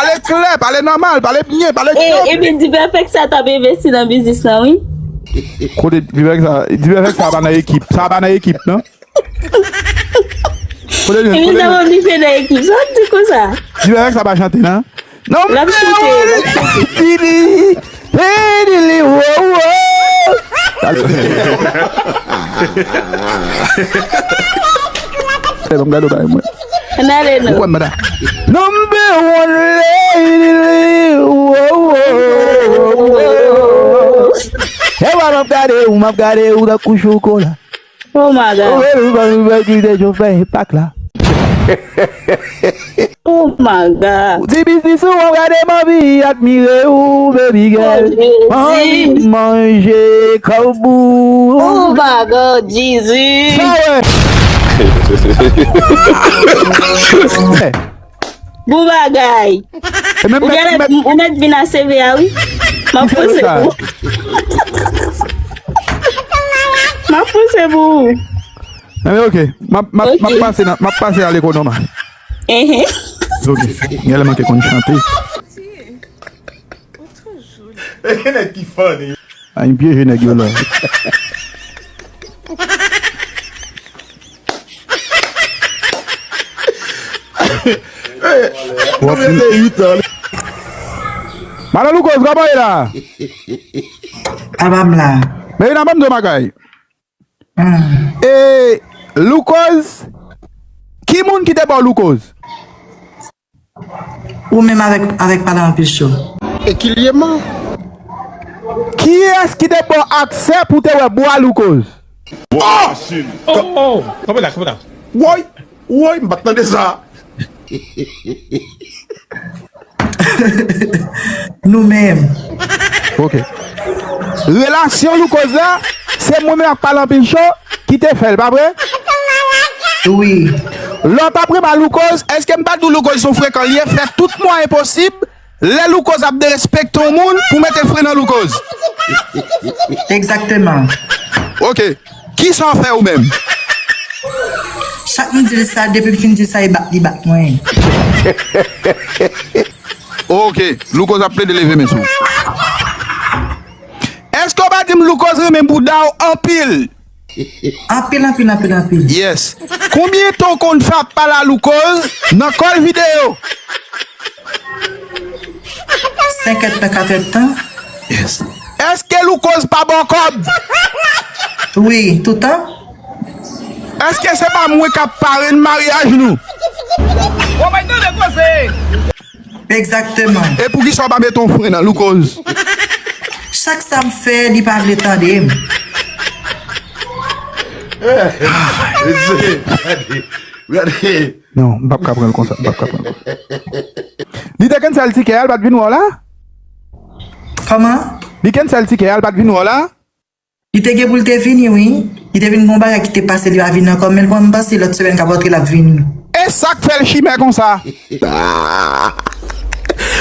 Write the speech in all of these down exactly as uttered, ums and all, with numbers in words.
Pale klè, pale nòmal, pale byen, pale klè. E, epi Dipèfèk sa t ap envesti nan biznis lan, wi. Kote Dipèfèk sa, Dipèfèk sa pa nan ekip, sa pa nan ekip, non? Kote li, kote li? Epi sa pa bliye nan ekip, sa w di konsa? Dipèfèk sa pa chante, non? Non, l ap chante, l ap chante. Didi, Didi, wo, wo. Bon, gade bagay mwen. Ann ale non. Ou konn manda. Number one lady, wo, wo. E w ap gade, ou m ap gade, ou tankou chokola. Oh my God. Ou vle, ou vle, ou vle, ou vle, ou vle, ou vle, Oh my God. Ti biznis ou, w ap gade, m anvi admire ou, baby girl. Oh, Jezi. M anvi manje kòb ou. Oh my God, Jezi. Sa wè. Bon bagay. E menm ou mèt, mèt, ou mèt vin a C V a, wi. M ap pouse pou ou. M ap pouse pou ou. Enben, ok. M ap, m ap, m ap pase nan, m ap pase a lekonoma. Ehe. Ok. Gen lè manke konn chante. Nèg ki funny. A, yon pyeje nèg yo la. W ap fin Madan Loukoz, kòman w ye la? Apa m la? Men vin nan ban m di w bagay. E Loukoz, ki moun ki te ba w Loukoz? Ou menm avèk, avèk pale anpil cho. E ki lye man? Kiyès ki te ba w aksè pou te wè bwa Loukoz? Oh! Oh, oh! Kanpe la, kanpe la. Woy! Woy, m pa t tande sa. Nou menm. Ok. Relasyon Loukoz la, se mwen menm ak pale anpil cho ki te fè l, pa vre? Wi. Lè w t ap ri m a Loukoz, èske m pa t di w Loukoz se yon frekan l ye, fè tout mwayen posib, lè Loukoz ap derespekte yon moun, pou mete fren nan Loukoz? Egzakteman. Ok. Kisa w fè ou menm? Chak m di l sa, depi m fin di l sa, li bat, li bat mwen. Ok, Loukoz ap plede leve men sou ou. Èske w pa di m Loukoz renmen bouda w anpil? Anpil, anpil, anpil, anpil. Yes. Konbyen tan w konn fè ap pale a Loukoz nan kòl videyo? Senk èdtan, kat èdtan. Yes. Èske Loukoz pa ba w kòb? Wi, toutan. Èske se pa mwen k ap parenn maryaj nou? Bon, mwen tande koze. Egzakteman. E poukisa w pa mete yon fren nan Loukoz? Chak sa m fè, li pa vle tande m. Gade, gade. Non, m p ap ka pran l konsa, m p ap ka pran l konsa. Li te cancel tikè a, l pa t vin wè w la? Kòman? Li cancel tikè a, l pa t vin wè w la? Li te gen pou l te vini, wi. Li te vin gon bagay ki te pase, li pa vin ankò, men bon, m panse lòt semèn k ap rantre, l ap vini. E sa k fè l chimè konsa?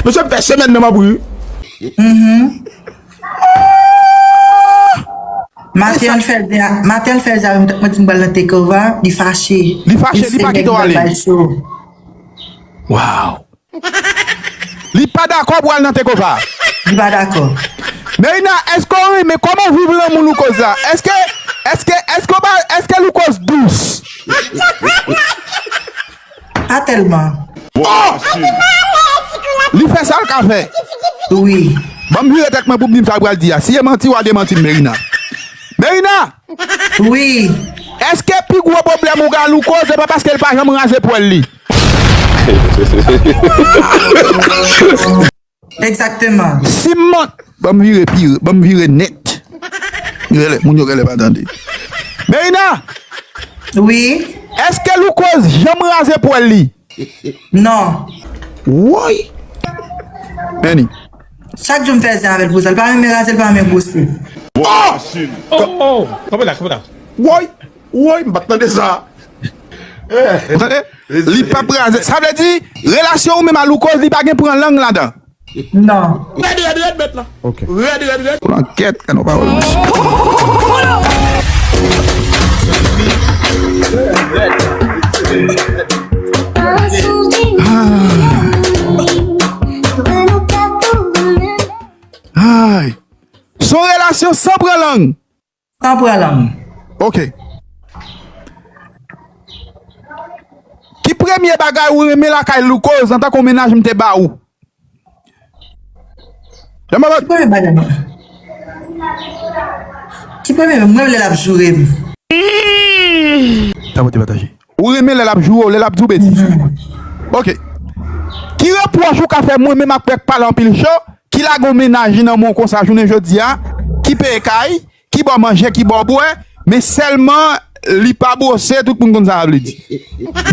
Mesye, m fè semèn nan m ap ri. Mhm. Maten an, l fè l, maten an, l fè l di avè m, mwen di m pral nan Tekova, li fache. Li fache, li pa kite w ale. Wow. Li pa dakò pou al nan Tekova. Li pa dakò. Merina, èske w renmen kòman w viv lanmou Loukoz la? Èske, èske, èske w pa, èske Loukoz dous? Pa tèlman. Li fè sa l ka fè. Wi. Ban m vire tèt mwen pou m di m sa l pral di a. Si e manti, w a demanti m, Merina. Merina! Wi. Èske pi gwo pwoblèm ou gen a Loukoz, se pa paske l pa janm raze pwèl li? Egzakteman. Si m mant, ban m vire pi, ban m vire nèt. Rele, moun yo rele pa tande. Merina! Wi. Èske Loukoz janm raze pwèl li? Non. Woy! Annie. Chak jou m fè zen avè l pou sa. L pa renmen raze, l pa renmen bwose. Oh, oh, oh. Kanpe la, kanpe la. Woy! Woy, m pa t tande sa. Ou tande? Li p ap raze. Sa vle di, relasyon ou menm a Loukoz, li pa gen pran lang ladan. Non. Rèd, rèd, rèd, mèt la. Ok. Rèd, rèd, rèd. Pou lankèt, kè nou pa wè. Ah. Nasyon san pran lang. San pran lang. Ok. Ki premye bagay ou renmen lakay Loukoz antanke yon mennaj m te ba ou? Ki premye bagay mwen? Ki premye, mwen lè l ap joure m. Tapote pataje. Ou renmen lè l ap joure w, lè l ap di w betiz. Ok. Ki repwòch ou ka fè mwen menm ak pèk pale anpil cho, ki lage yon mennaj nan men w konsa jounen jodi a, ki peye kay, ki ba w manje, ki ba w bwè, men sèlman li pa bwose, tout moun konn sa sa vle di.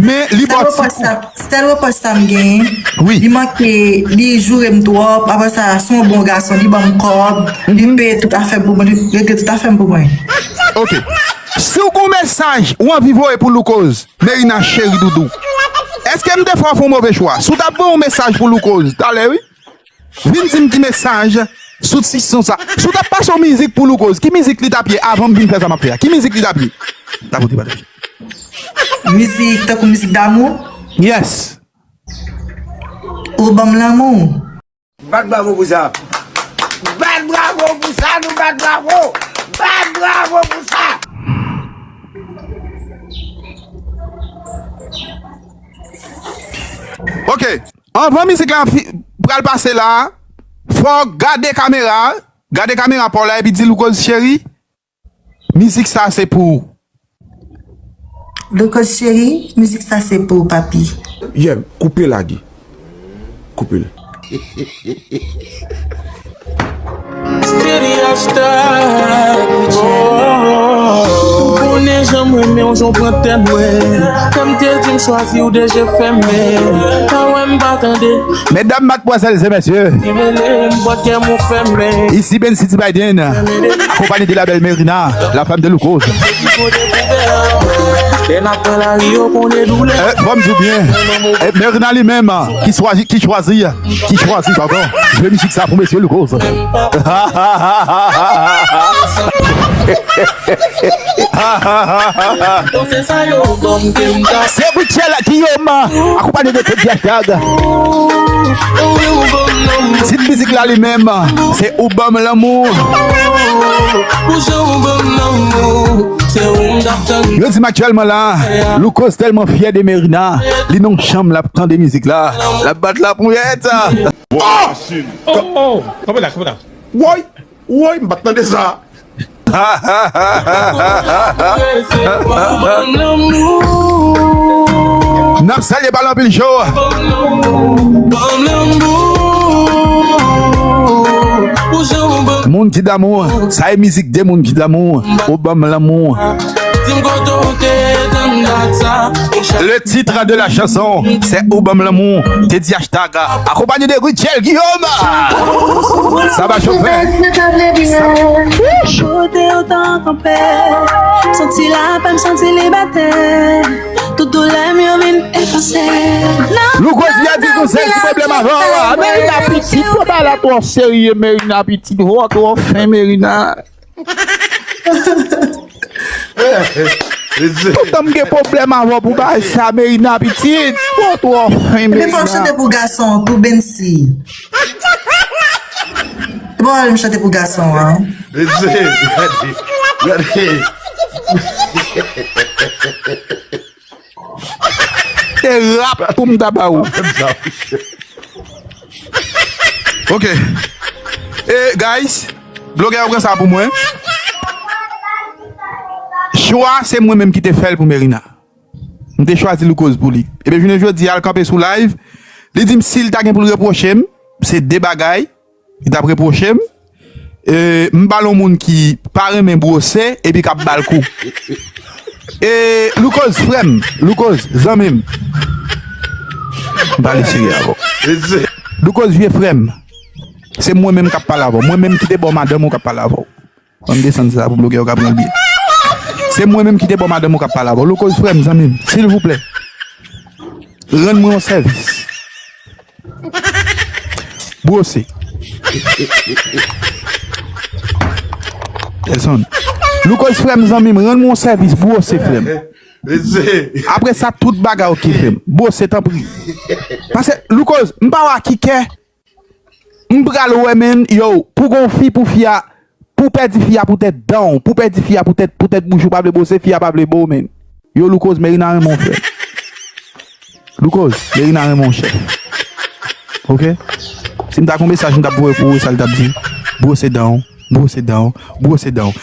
Men li ba w ti kou. Sèl repwòch sa m genyen, wi, li manke, li joure m twòp, apre sa, se yon bon gason, li ban m kòb, li peye tout afè m pou mwen, li regle tout afè m pou mwen. Ok. Si w gen yon mesaj ou anvi voye pou Loukoz, Merina cheri doudou, èske m te fè w fè yon move chwa? Si w t ap voye yon mesaj pou Loukoz, talè wi. Vin di m ki mesaj sou ti son sa. Si w t ap pase yon mizik pou Loukoz, ki mizik li t ap ye avan m vin fè sa m ap fè a? Ki mizik li t ap ye? Tapote pataje. Mizik tankou mizik damou? Yes. Ou ban m lanmou. Bat bravo pou sa. Bat bravo pou sa, nou bat bravo. Bat bravo pou sa. Ok. Anvan mizik la fi- pral pase la, fò w gade kamera, gade kamera pa w la epi di Loukoz cheri, mizik sa se pou ou. Loukoz cheri, mizik sa se pou ou, papi. Yeah, koupe lage. Koupe l. Steady hashtag, oh, oh, oh. Ou konnen jan m renmen w, jan w pran tèt mwen. Kan m te di m chwazi w de je fèmen, pa wè m pa tande. Medam, madmwazèl e mesye, isi Ben City Biden, akonpanye de la bèl Merina, la femme de Loukoz. Lè n ap pran lari, yo konnen doulè. Eh, fò m di w byen, eh, Merina li menm, ki chwazi, ki chwazi, ki chwazi, padon, jwe mizik sa pou mesye Loukoz. Se Richel Guillaume, akonpanye de Teddy Hashtag. Tit mizik la li menm, se Ou ban m lanmou. Yo di m aktyèlman la, Loukoz tèlman fyè de Merina, li nan yon chanm l ap tande mizik la, l ap bat laponyèt. Oh! Oh, oh, kanpe la, kanpe la. Woy, woy, m pa t tande sa. N ap salye bal anpil cho. Moun ki damou, sa e mizik de moun ki damou. Ou ban m lanmou. Le titre de la chanson, c'est Ou ban m lanmou, Teddy Hashtag, akonpanye de Richel Guillaume. Sa va chofe. Kote w tan kanpe, santi lapè, m santi libète. Tout doulè m yo vin efase. Loukoz, li a di nou sèl ki pwoblèm avè w. Merina pitit, yo pa la twò serye, Merina pitit, vò twò fen, Merina. Toutan m gen pwoblèm avè w pou bagay sa, Merina pitit. Ou twò fen, Merina. Ebyen, fò m chante pou gason, pou Bensi. Bon, m chante pou gason an. Gade, gade. Se rap pou m ta ba ou. Ok. E, guys, blogè yo pran sa pou mwen. Chwa, se mwen menm ki te fè l pou Merina. M te chwazi Loukoz pou li. Ebyen, jounen jodi a, l kanpe sou live. Li di m si l ta gen pou l repwoche m, se de bagay li t ap repwoche m. E, m ba l yon moun ki pa renmen bwose epi k ap ba l kou. E, Loukoz, frè m, Loukoz, zanmi m. M pale serye avè w. Loukoz, vye frè m. Se mwen menm k ap pale avè w. Mwen menm ki te ba w madanm ou k ap pale avè w. Ann desann sa pou blogè yo ka pran l byen. Se mwen menm ki te ba w madanm ou k ap pale avè w. Loukoz, frè m, zanmi m, silvouplè, rann mwen yon sèvis. Bwose. Elson. Loukoz, frè m, zanmi m, rann mwen yon sèvis, bwose, frè m. Apre sa, tout bagay oke, frè m. Bwose, tanpri. Paske, Loukoz, m pa wè ki kè m pral wè, menn, yo, pou gon fi, pou fi a, Pou w pèdi fi a poutèt dan w, pou w pèdi fi a poutèt, poutèt bouch ou pa vle bwose, fi a pa vle bo w, menn. Yo, Loukoz, Merina renmen w, frè. Loukoz, Merina renmen w, chèf. Oke? Si m ta gen yon mesaj, m t ap voye pou ou, sa l t ap di, bwose dan w, bwose dan w, bwose dan w.